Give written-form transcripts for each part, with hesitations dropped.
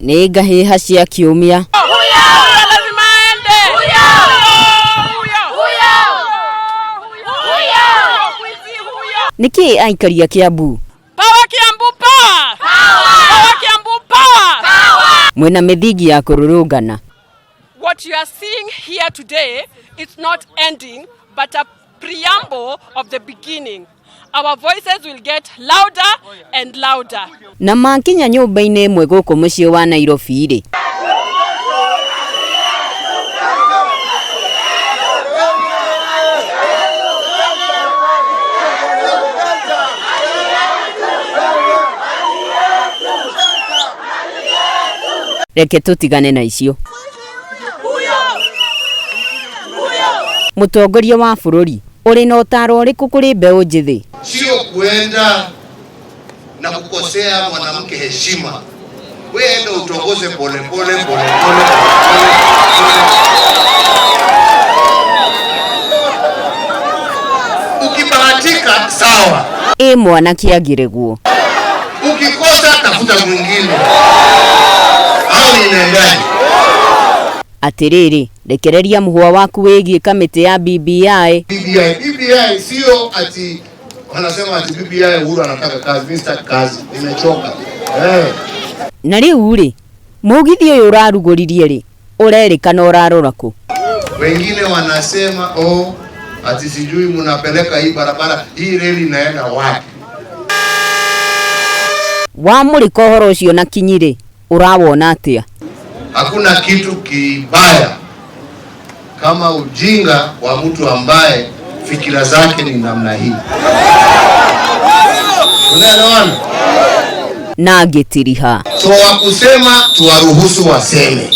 Nĩ ngahĩha cia kiumia. Nĩkĩ aikari a Kiambu Power Kiambu power! Power Kiambu power! Mwĩna mĩthingi ya kũrũrũngana? What you are seeing here today is not ending, but a preamble of the beginning. Our voices will get louder and louder. Na makinya nyũmba-inĩ ĩmwe gũkũ mũciĩ wa Nairobi rĩ, reke tũtigane na icio. Mũtongoria wa bũrũri, ũrĩ na ũtaaro ũrĩkũ kũrĩ mbeũ njĩthĩ? Sio kuenda na kukosea mwanamke heshima. Wewe enda utongoze pole pole pole pole pole pole. Ukibahatika sawa, Ĩ mwanake angĩregwo? Ukikosa tafuta mwingine, au inaendaje? Atĩrĩrĩ, rekereria mũhwa waku wĩgiĩ kamĩtĩ ya BBI. BBI, BBI sio ati wanasema ati BBI Uhuru anataka kazi. Mimi sitaki kazi, nimechoka. Na rĩu rĩ, mũgithi ũyũ ũrarugũririe rĩ, ũrerĩkana ũrarora kũ? Wengine wanasema oh, ati sijui mnapeleka hii barabara, hii reli inaenda wapi? Wamũrĩka ũhoro ũcio na kinyi rĩ, ũrawona atĩa? Hakuna kitu kibaya kama ujinga wa mtu ambaye fikira zake ni namna hii. Unaelewana? Na ngĩtiriha. So wakusema tuwaruhusu waseme,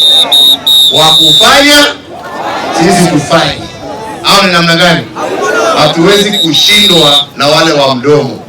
wakufanya sisi tufanye, au ni namna gani? Hatuwezi kushindwa na wale wa mdomo.